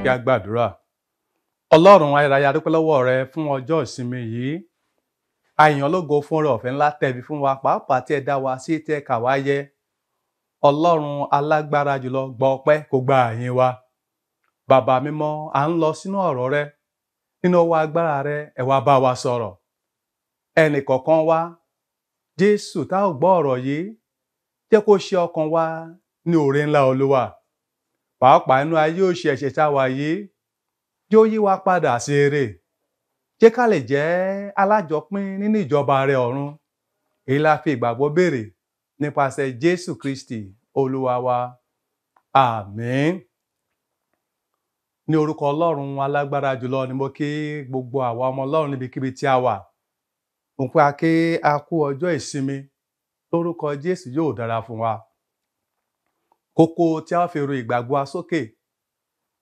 Kí a gbàdúrà. Ọlọ́run ayérayé, a dúpẹ́ lọ́wọ́ rẹ fún ọjọ́ ìsinmi yìí. A yìn ọ́ lógo fún oore ọ̀fẹ́ ńlá tẹ̀bi fún wa, pàápàá tí ẹ dá wa sí, tí ẹ kà wá yẹ. Ọlọ́run alágbára jùlọ, gba ọpẹ́ kó gba àyìn wa. Bàbá mímọ́, à ń lọ sínú ọ̀rọ̀ rẹ. Nínú ọwọ́ agbára rẹ, ẹ wá bá wa sọ̀rọ̀. Ẹnì kọ̀ọ̀kan wa, Jésù tá ò gbọ́ ọ̀rọ̀ yìí, jẹ́ kó ṣe ọkàn wa ní oore ńlá Olúwa. Pàápàá inú ayé òṣì ẹ̀ṣẹ̀ tá a wà yìí, jẹ́ ó yí wa padà sí ere. Jẹ́ ká lè jẹ́ alájọpín nínú ìjọba rẹ ọ̀run. Èyí la fi ìgbàgbọ́ béèrè nípasẹ̀ Jésù Kristi Olúwa wa. Àmín. Ní orúkọ Ọlọ́run alágbára jùlọ ni mo kí gbogbo àwa ọmọ Ọlọ́run níbikíbi tí a wà. Mo pé a kí a kú ọjọ́ ìsinmi. Lórúkọ Jésù yóò dára fún wa. Kókó tí a fi ru ìgbàgbọ́ wa sókè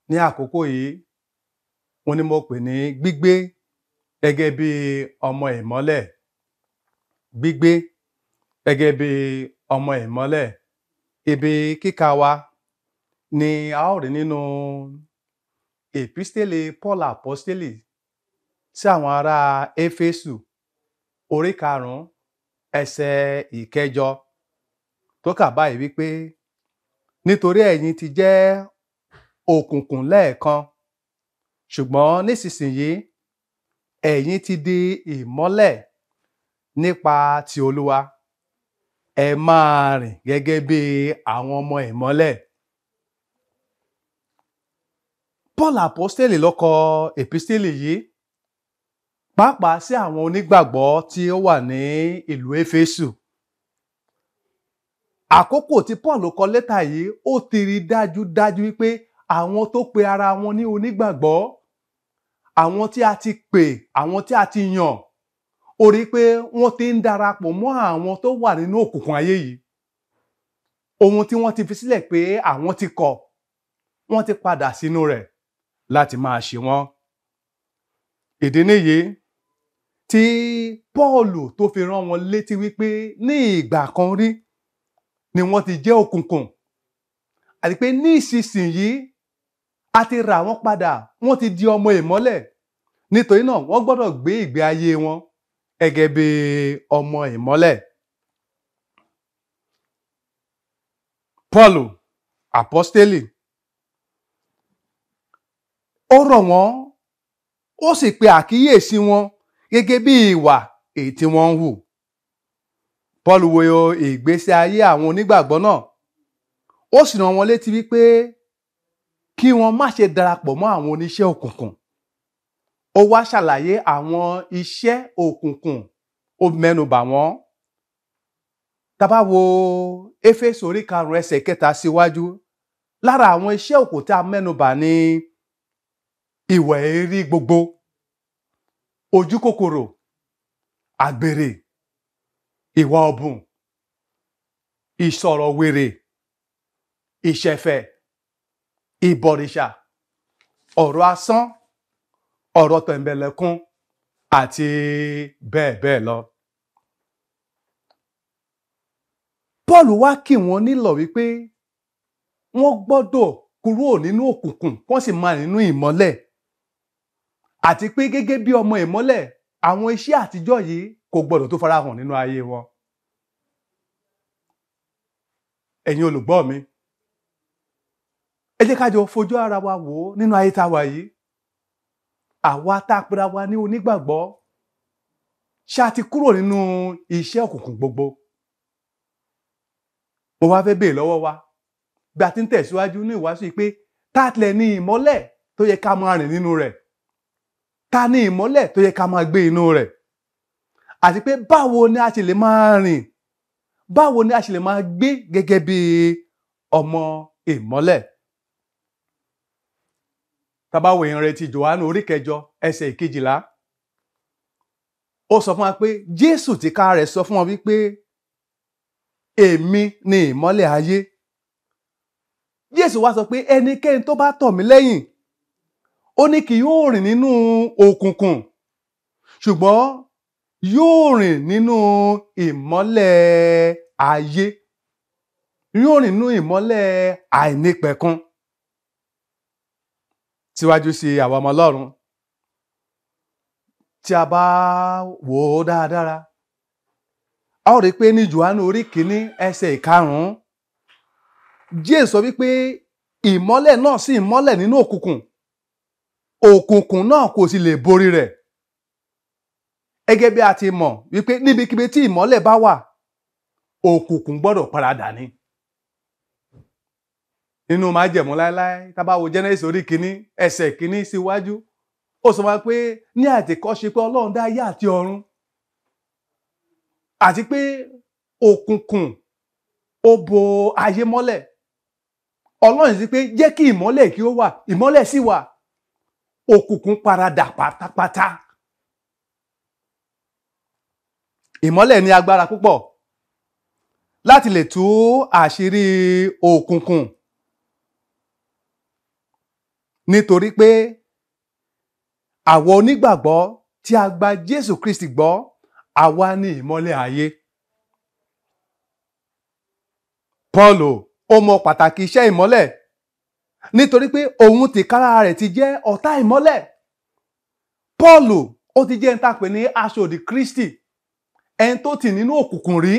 ní àkókò yìí, òun ni mo pè ní gbígbé gẹ́gẹ́ bí ọmọ ìmọ́lẹ̀. Gbígbé gẹ́gẹ́ bí ọmọ ìmọ́lẹ̀. Ibi kíkà wa ni a ó rí nínú Èpísítélì Paul Àpọ́stélì sí àwọn ará Éfésù orí 5 ẹsẹ̀ 8 tó kà báyìí wípé nítorí ẹ̀yin ti jẹ́ òkùnkùn lẹ́ẹ̀kan, ṣùgbọ́n nísinsìnyí ẹ̀yin ti di ìmọ́lẹ̀ nípa ti Olúwa. Ẹ máa rìn gẹ́gẹ́ bí àwọn ọmọ ìmọ́lẹ̀. Paul Àpọ́stélì ló kọ èpísítélì yìí, pàápàá sí àwọn onígbàgbọ́ tí ó wà ní ìlú Éfésù. Àkókò tí Paul kọ lẹ́tà yìí, ó ti rí dájúdájú wípé àwọn tó pe ara wọn ní onígbàgbọ́, àwọn tí a ti pè, àwọn tí a ti yàn, ó rí pé wọ́n ti ń darapọ̀ mọ́ àwọn tó wà nínú òkùnkùn ayé yìí. Ohun tí wọ́n ti fi sílẹ̀ pé àwọn ti kọ̀, wọ́n ti padà sínú rẹ̀ láti máa ṣe wọ́n. Ìdí nìyí tí Pọ́ọ̀lù tó fi rán wọn létí wípé ní ìgbà kan rí ni wọ́n ti jẹ́ òkùnkùn, àti pé ní ìsinsìnyí a ti rà wọ́n padà, wọ́n ti di ọmọ ìmọ́lẹ̀. Nítorí náà wọ́n gbọ́dọ̀ gbé ìgbé ayé wọn gẹ́gẹ́ bí ọmọ ìmọ́lẹ̀. Pọ́ọ̀lù Àpọ́stélì ó rọ̀ wọ́n, ó sì pe àkíyèsí wọn gẹ́gẹ́ bí ìwà èyí tí wọ́n ń hù. Paul wo ìgbésí ayé àwọn onígbàgbọ́ náà, ó sì rán wọn létí wípé kí wọ́n má ṣe darapọ̀ mọ́ àwọn oníṣẹ́ òkùnkùn. Ó wá ṣàlàyé àwọn iṣẹ́ òkùnkùn, ó mẹ́nu bà wọ́n. Tá bá wo Éfésù orí 5 ẹsẹ̀ 3 síwájú, lára àwọn iṣẹ́ òkùnkùn tí a mẹ́nu bà ní ìwà èérí gbogbo, ojú kòkòrò, àgbèrè, ìwà ọ̀bùn, ìsọ̀rọ̀ wèrè, ìṣẹ̀fẹ̀, ìbọ̀rìṣà, ọ̀rọ̀ asán, ọ̀rọ̀ tẹ̀m̀bẹ̀lẹ̀kun àti bẹ́ẹ̀ bẹ́ẹ̀ lọ. Paul wá kì wọ́n nílọ̀ wípé wọ́n gbọ́dọ̀ kúrò nínú òkùnkùn, wọ́n sì máa nínú ìmọ́lẹ̀. Àti pé gẹ́gẹ́ bí ọmọ ìmọ́lẹ̀, àwọn iṣẹ́ àtijọ́ yìí kò gbọdọ̀ tó farahàn nínú ayé wọn. Ẹ̀yin olùgbọ́ mi, ẹ jẹ́ ká jọ fojú ara wa wò ó nínú ayé tá a wà yìí. Àwa tá a pera wa ní onígbàgbọ́, ṣé a ti kúrò nínú iṣẹ́ òkùnkùn gbogbo? Mo wá fẹ́ béèrè lọ́wọ́ wa bí a ti ń tẹ̀síwájú ní ìwàásù yìí pé tá a tilẹ̀ ní ìmọ́lẹ̀ tó yẹ ká máa rìn nínú rẹ̀, ta ní ìmọ́lẹ̀ tó yẹ ká máa gbé inú rẹ̀, àti pé báwo ni a ṣe lè máa rìn, báwo ni a ṣe lè máa gbé gẹ́gẹ́ bí ọmọ ìmọ́lẹ̀. Tá bá wo ìhìnrere ti Jòhánù orí 8 ẹsẹ̀ 12, ó sọ fún wa pé Jésù tìkára rẹ̀ sọ fún wọn wípé èmi ni ìmọ́lẹ̀ ayé. Jésù wá sọ pé ẹnikẹ́ni tó bá tọ̀ mí lẹ́yìn, ó ní kì yóò rìn nínú òkùnkùn, ṣùgbọ́n yóò rìn nínú ìmọ́lẹ̀ ayé, yóò rìn nínú ìmọ́lẹ̀ àìnípẹ̀kun. Síwájú sí àwọn ọmọ Ọlọ́run, tí a bá wò ó dáradára, a ó rí i pé ní Jòhánù orí kìíní ẹsẹ̀ ìkarùn-ún, Jésù sọ wípé ìmọ́lẹ̀ náà sì mọ́lẹ̀ nínú òkùnkùn, òkùnkùn náà kò sì lè borí rẹ̀. Gẹ́gẹ́ bí a ti mọ̀ wípé níbikíbi tí ìmọ́lẹ̀ bá wà, òkùnkùn gbọ́dọ̀ paradà ni. Nínú májẹ̀mú láéláé, tá bá wo Jẹ́nẹ́sísì orí kìíní ẹsẹ̀ kìíní síwájú, ó sọ wá pé ní àtètèkọ́ṣe pé Ọlọ́run dá ayé àti ọ̀run, àti pé òkùnkùn ó bo ayé mọ́lẹ̀. Ọlọ́run sì pé jẹ́ kí ìmọ́lẹ̀ kí ó wà, ìmọ́lẹ̀ sì wà, òkùnkùn paradà pátápátá. Ìmọ́lẹ̀ ní agbára púpọ̀ láti lè tú àṣírí òkùnkùn, nítorí pé àwọn onígbàgbọ́ tí a gba Jésù Kristi gbọ́, àwa ni ìmọ́lẹ̀ ayé. Paul ó mọ pàtàkì iṣẹ́ ìmọ́lẹ̀, nítorí pé òun tìkára rẹ̀ ti jẹ́ ọ̀tá ìmọ́lẹ̀. Paul ó ti jẹ́ ẹni tá a pè ní aṣòdì Kristi, ẹni tó tì nínú òkùnkùn rí.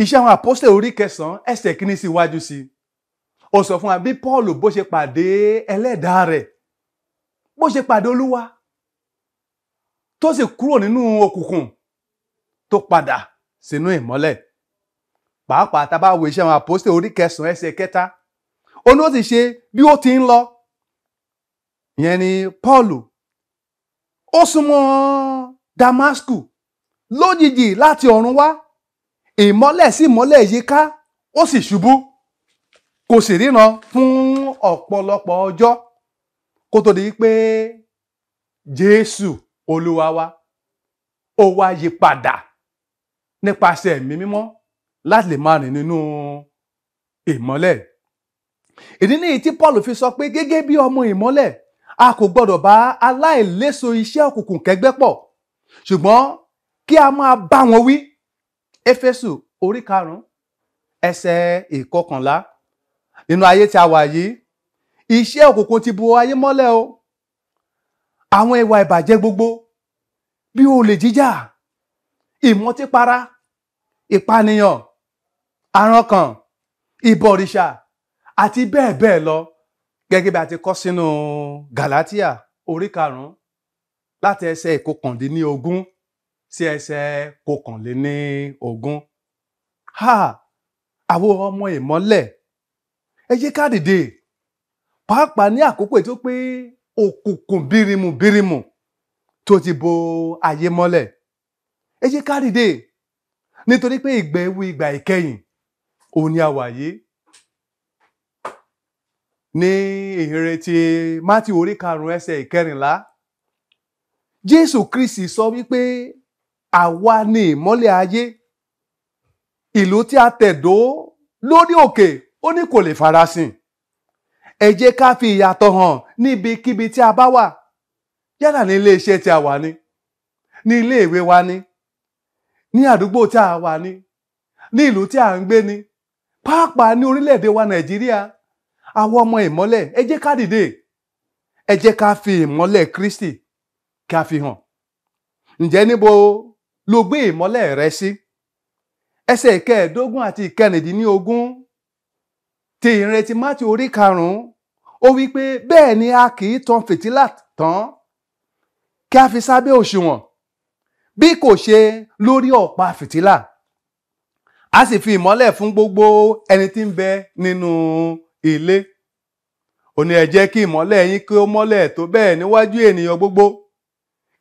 Iṣẹ́ àwọn àpọ́sítélì orí kẹsàn-án ẹsẹ̀ kìíní síwájú sí i, ó sọ fún wa bí Paul bó ṣe pàdé ẹlẹ́dàá rẹ̀, bó ṣe pàdé Olúwa, tó sì kúrò nínú òkùnkùn tó padà sínú ìmọ́lẹ̀. Pàápàá tá a bá wo iṣẹ́ àwọn àpọ́sítélì orí kẹsàn-án ẹsẹ̀ kẹta, ó ní ó sì ṣe bí ó ti ń lọ. Ìyẹn ni Paul ó súnmọ́ Damasku lójijì láti ọ̀run wá, ìmọ́lẹ̀ sí ìmọ́lẹ̀ yíká, ó sì ṣubú, kò sì ríran fún ọ̀pọ̀lọpọ̀ ọjọ́ kó tó di pé Jésù Olúwa wa ó wá yí padà nípasẹ̀ Ẹ̀mí Mímọ́ láti lè máa rìn nínú ìmọ́lẹ̀. Ìdí nìyí tí Paul fi sọ pé gẹ́gẹ́ bí ọmọ ìmọ́lẹ̀, a kò gbọdọ̀ bá aláìléso iṣẹ́ òkùnkùn kẹ́gbẹ́ pọ̀, ṣùgbọ́n kí a máa bá wọn wí. Éfésù orí karùn-ún ẹsẹ̀ ìkọkànlá. Nínú ayé tí a wà yìí, iṣẹ́ òkùnkùn ti bo ayé mọ́lẹ̀ o. Àwọn ìwà ìbàjẹ́ gbogbo bí olè jíjà, ìmọtípara, ìpànìyàn, àrankàn, ìbọ̀rìṣà àti bẹ́ẹ̀ bẹ́ẹ̀ lọ, gẹ́gẹ́ bí a ti kọ sínú Gàlátíà orí karùn-ún láti ẹsẹ̀ ìkọkàndínlógún sí ẹsẹ̀ kọkànléníogún. Ha! Àwọn ọmọ ìmọ́lẹ̀, ẹ jẹ́ ká dìde, pàápàá ní àkókò tó pé òkùnkùn bírimù bírimù tó ti bo ayé mọ́lẹ̀. Ẹ jẹ́ ká dìde, nítorí pé ìgbà ewu ìgbà ìkẹyìn òun ni a wà yìí. Ní ìhìnrere Mátíù orí karùn-ún ẹsẹ̀ ìkẹrìnlá, Jésù Kristi sọ wípé àwa ni ìmọ́lẹ̀ ayé. Ìlú tí a tẹ̀dó lórí òkè ó ní kò lè farasin. Ẹ jẹ́ ká fi ìyàtọ̀ hàn níbikíbi tí a bá wà, yálà ní ilé iṣẹ́ tí a wà ní, ní ilé ìwé wa ní, ní àdúgbò tí a wà ní, ní ìlú tí a ń gbé ní, pàápàá ní orílẹ̀-èdè wa Nàìjíríà. Àwọn ọmọ ìmọ́lẹ̀, ẹ jẹ́ ká dìde, ẹ jẹ́ ká fi ìmọ́lẹ̀ Kristi ká fi hàn. Ǹjẹ́ níbo lo gbé ìmọ́lẹ̀ rẹ sí? Ẹsẹ̀ ìkẹẹ̀ẹ́dógún àti ìkẹrìndínlógún ti ìrètí Mátíù orí karùn-ún, ó wí pé bẹ́ẹ̀ ni a kì í tan fìtílà tán kí a fi sábẹ́ òṣùwọ̀n, bí kò ṣe lórí ọ̀pá fìtílà, a sì fi ìmọ́lẹ̀ fún gbogbo ẹni tí ń bẹ nínú ilé. Ó ní ẹ jẹ́ kí ìmọ́lẹ̀ yín kí ó mọ́lẹ̀ tó bẹ́ẹ̀ níwájú ènìyàn gbogbo,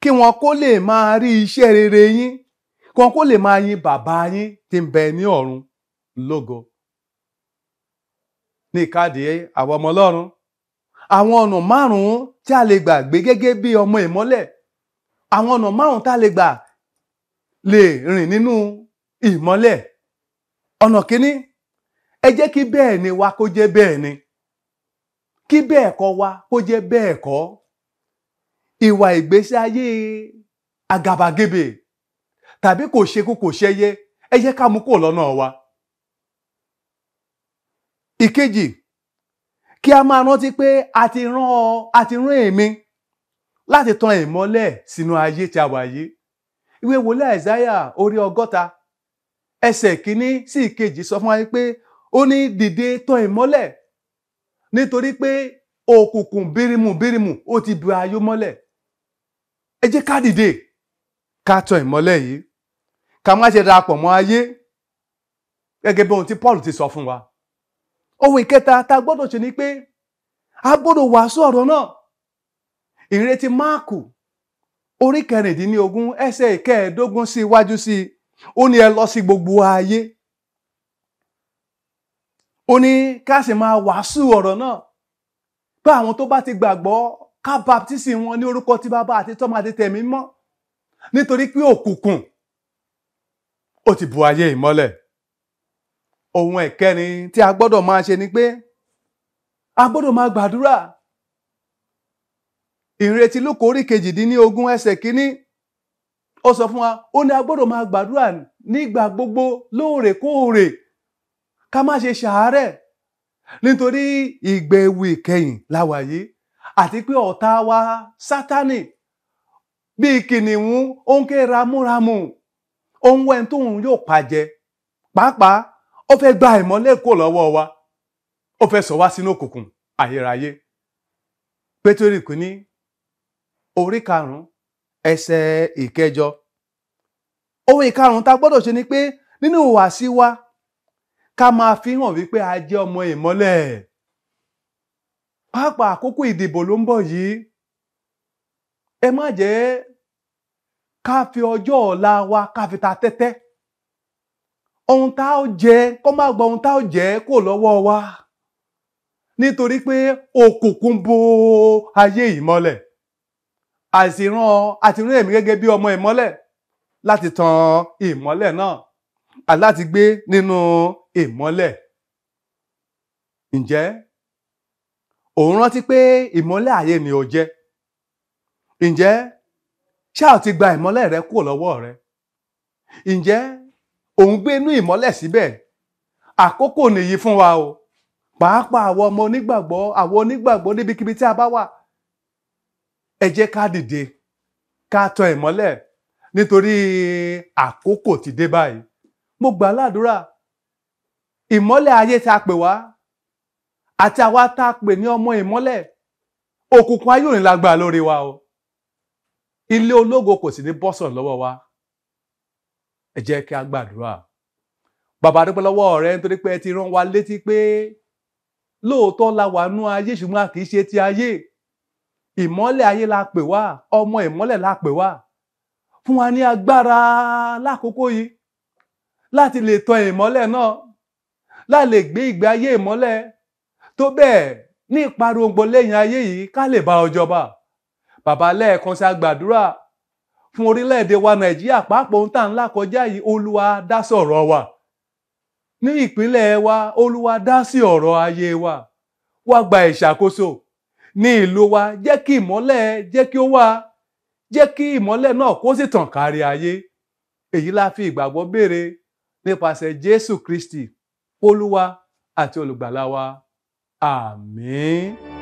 kí wọn kó lè máa rí iṣẹ́ rere yín, kí wọn kó lè máa yin bàbá yín tí ń bẹ ní ọ̀run lógo. Ní ìkádìí àwọn ọmọ Ọlọ́run, àwọn ọ̀nà márùn-ún tí a lè gbà gbé gẹ́gẹ́ bí ọmọ ìmọ́lẹ̀, àwọn ọ̀nà márùn-ún tá a lè gbà lè rìn nínú ìmọ́lẹ̀. Ọ̀nà kìíní, ẹ jẹ́ kí bẹ́ẹ̀ ni wa kó jẹ́ bẹ́ẹ̀ ni, kí bẹ́ẹ̀ kọ́ wa kó jẹ́ bẹ́ẹ̀ kọ́. Ìwà ìgbésí ayé àgàbàgebè tàbí kò ṣekú kò ṣẹyẹ, ẹ jẹ́ ká mú kúrò lọ́nà wa. Ìkejì, Kí a máa rántí pé a ti rán ọ, a ti rán èmi láti tan ìmọ́lẹ̀ sínú ayé tí a wà yìí. Ìwé wòlíì Àìsáyà orí 60 ẹsẹ̀ 1 sí 2 sọ fún wa pé ó ní dìde tan ìmọ́lẹ̀, nítorí pé òkùnkùn bírímù bírímù ó ti bu ayé mọ́lẹ̀. Ẹ jẹ́ ká dìde ká tan ìmọ́lẹ̀ yìí, ká má ṣe darapọ̀ mọ́ ayé, gẹ́gẹ́ bí ohun tí Paul ti sọ fún wa. Ohun ìkẹta tá a gbọ́dọ̀ ṣe ni pé a gbọ́dọ̀ wàásù ọ̀rọ̀ náà. Ìrètí Máàkù orí 16 ẹsẹ̀ 15 sí iwájú sí i, ó ní ẹ lọ sí gbogbo ayé. Ó ní ká sì máa wàásù ọ̀rọ̀ náà, pé àwọn tó bá ti gbàgbọ́ ká baptisi wọn ní orúkọ tí Bàbá àti Tọ́mọ àti Tẹ̀mí mọ́, nítorí pé òkùnkùn ó ti bu ayé ìmọ́lẹ̀. Ohun ẹ̀kẹrin tí a gbọ́dọ̀ máa ṣe ni pé a gbọ́dọ̀ máa gbàdúrà. Ìrètí Lúùkù orí 18 ẹsẹ̀ 1 ó sọ fún wa, ó ní a gbọ́dọ̀ máa gbàdúrà nígbà gbogbo lóòrèkóòrè, ká má ṣe ṣàárẹ̀, nítorí ìgbà ewu ìkẹyìn la wà yìí, àti pé ọ̀tá wa Sátánì bíi kìnìún ó ń ké ramúramù, ó ń wá ẹni tóun yóò pa jẹ. Pàápàá ó fẹ́ gba ìmọ́lẹ̀ kúrò lọ́wọ́ wa, ó fẹ́ sọ wá sínú òkùnkùn ayérayé. Pétérì kìíní orí 5 ẹsẹ̀ 8. Ohun ìkarùn-ún tá a gbọ́dọ̀ ṣe ni pé nínú ìhùwàsí wa ká máa fi hàn wípé a jẹ́ ọmọ ìmọ́lẹ̀. Pàápàá àkókò ìdìbò ló ń bọ̀ yìí. Ẹ má jẹ́ ká fi ọjọ́ ọ̀la wa ká fi ta tẹ́tẹ́. Ohun tá ó jẹ kó má gba ohun tá ó jẹ kó lọ́wọ́ wa, nítorí pé òkùnkùn bo ayé ìmọ́lẹ̀. Àti rán èmi gẹ́gẹ́ bí ọmọ ìmọ́lẹ̀ láti tan ìmọ́lẹ̀ náà àti láti gbé nínú ìmọ́lẹ̀. Ǹjẹ́ òun rántí pé ìmọ́lẹ̀ ayé ni ó jẹ́? Ǹjẹ́ ṣá ò ti gba ìmọ́lẹ̀ rẹ kúrò lọ́wọ́ rẹ? Ǹjẹ́ òun gbé inú ìmọ́lẹ̀ síbẹ̀? Àkókò nìyí fún wa o. Pàápàá àwọn ọmọ onígbàgbọ́, àwọn onígbàgbọ́ níbikíbi tí a bá wà, ẹ jẹ́ ká dìde ká tan ìmọ́lẹ̀, nítorí àkókò ti dé báyìí. Mo gbà ládùúrà, ìmọ́lẹ̀ ayé tá a pè wá àti àwa tá a pè ní ọmọ ìmọ́lẹ̀, òkùnkùn ayé ò ní lágbára lórí wa o. Ilé ológo kò sì ní bọ́sọ̀ lọ́wọ́ wa. Ẹ jẹ́ kí a gbàdúrà. Bàbá, dúpẹ́ lọ́wọ́ rẹ nítorí pé ẹ ti rán wa létí pé lóòótọ́ la wà nú ayé, ṣùgbọ́n a kì í ṣe ti ayé. Ìmọ́lẹ̀ ayé la pè wá, ọmọ ìmọ́lẹ̀ la pè wá. Fún wa ní agbára lákòókò yìí láti lè tan ìmọ́lẹ̀ náà, láti lè gbé ìgbé ayé ìmọ́lẹ̀ tó bẹ́ẹ̀ ní ìparí ohun lẹ́yìn ayé yìí ká lè bá ọ jọba. Bàbá, lẹ́ẹ̀kan sí a gbàdúrà fún orílẹ̀-èdè wa Nàìjíríà, pàápàá ohun tá à ń là kọjá yìí, Olúwa dá sí ọ̀rọ̀ wa. Ní ìpínlẹ̀ wa, Olúwa dá sí ọ̀rọ̀ ayé wa. Wá gba ìṣàkóso ní ìlú wa, jẹ́ kí ìmọ́lẹ̀ jẹ́ kí ó wà, jẹ́ kí ìmọ́lẹ̀ náà kó sì tàn kárí ayé. Èyí la fi ìgbàgbọ́ béèrè nípasẹ̀ Jésù Kristi, Olúwa àti Olùgbàlà wa. Àmín.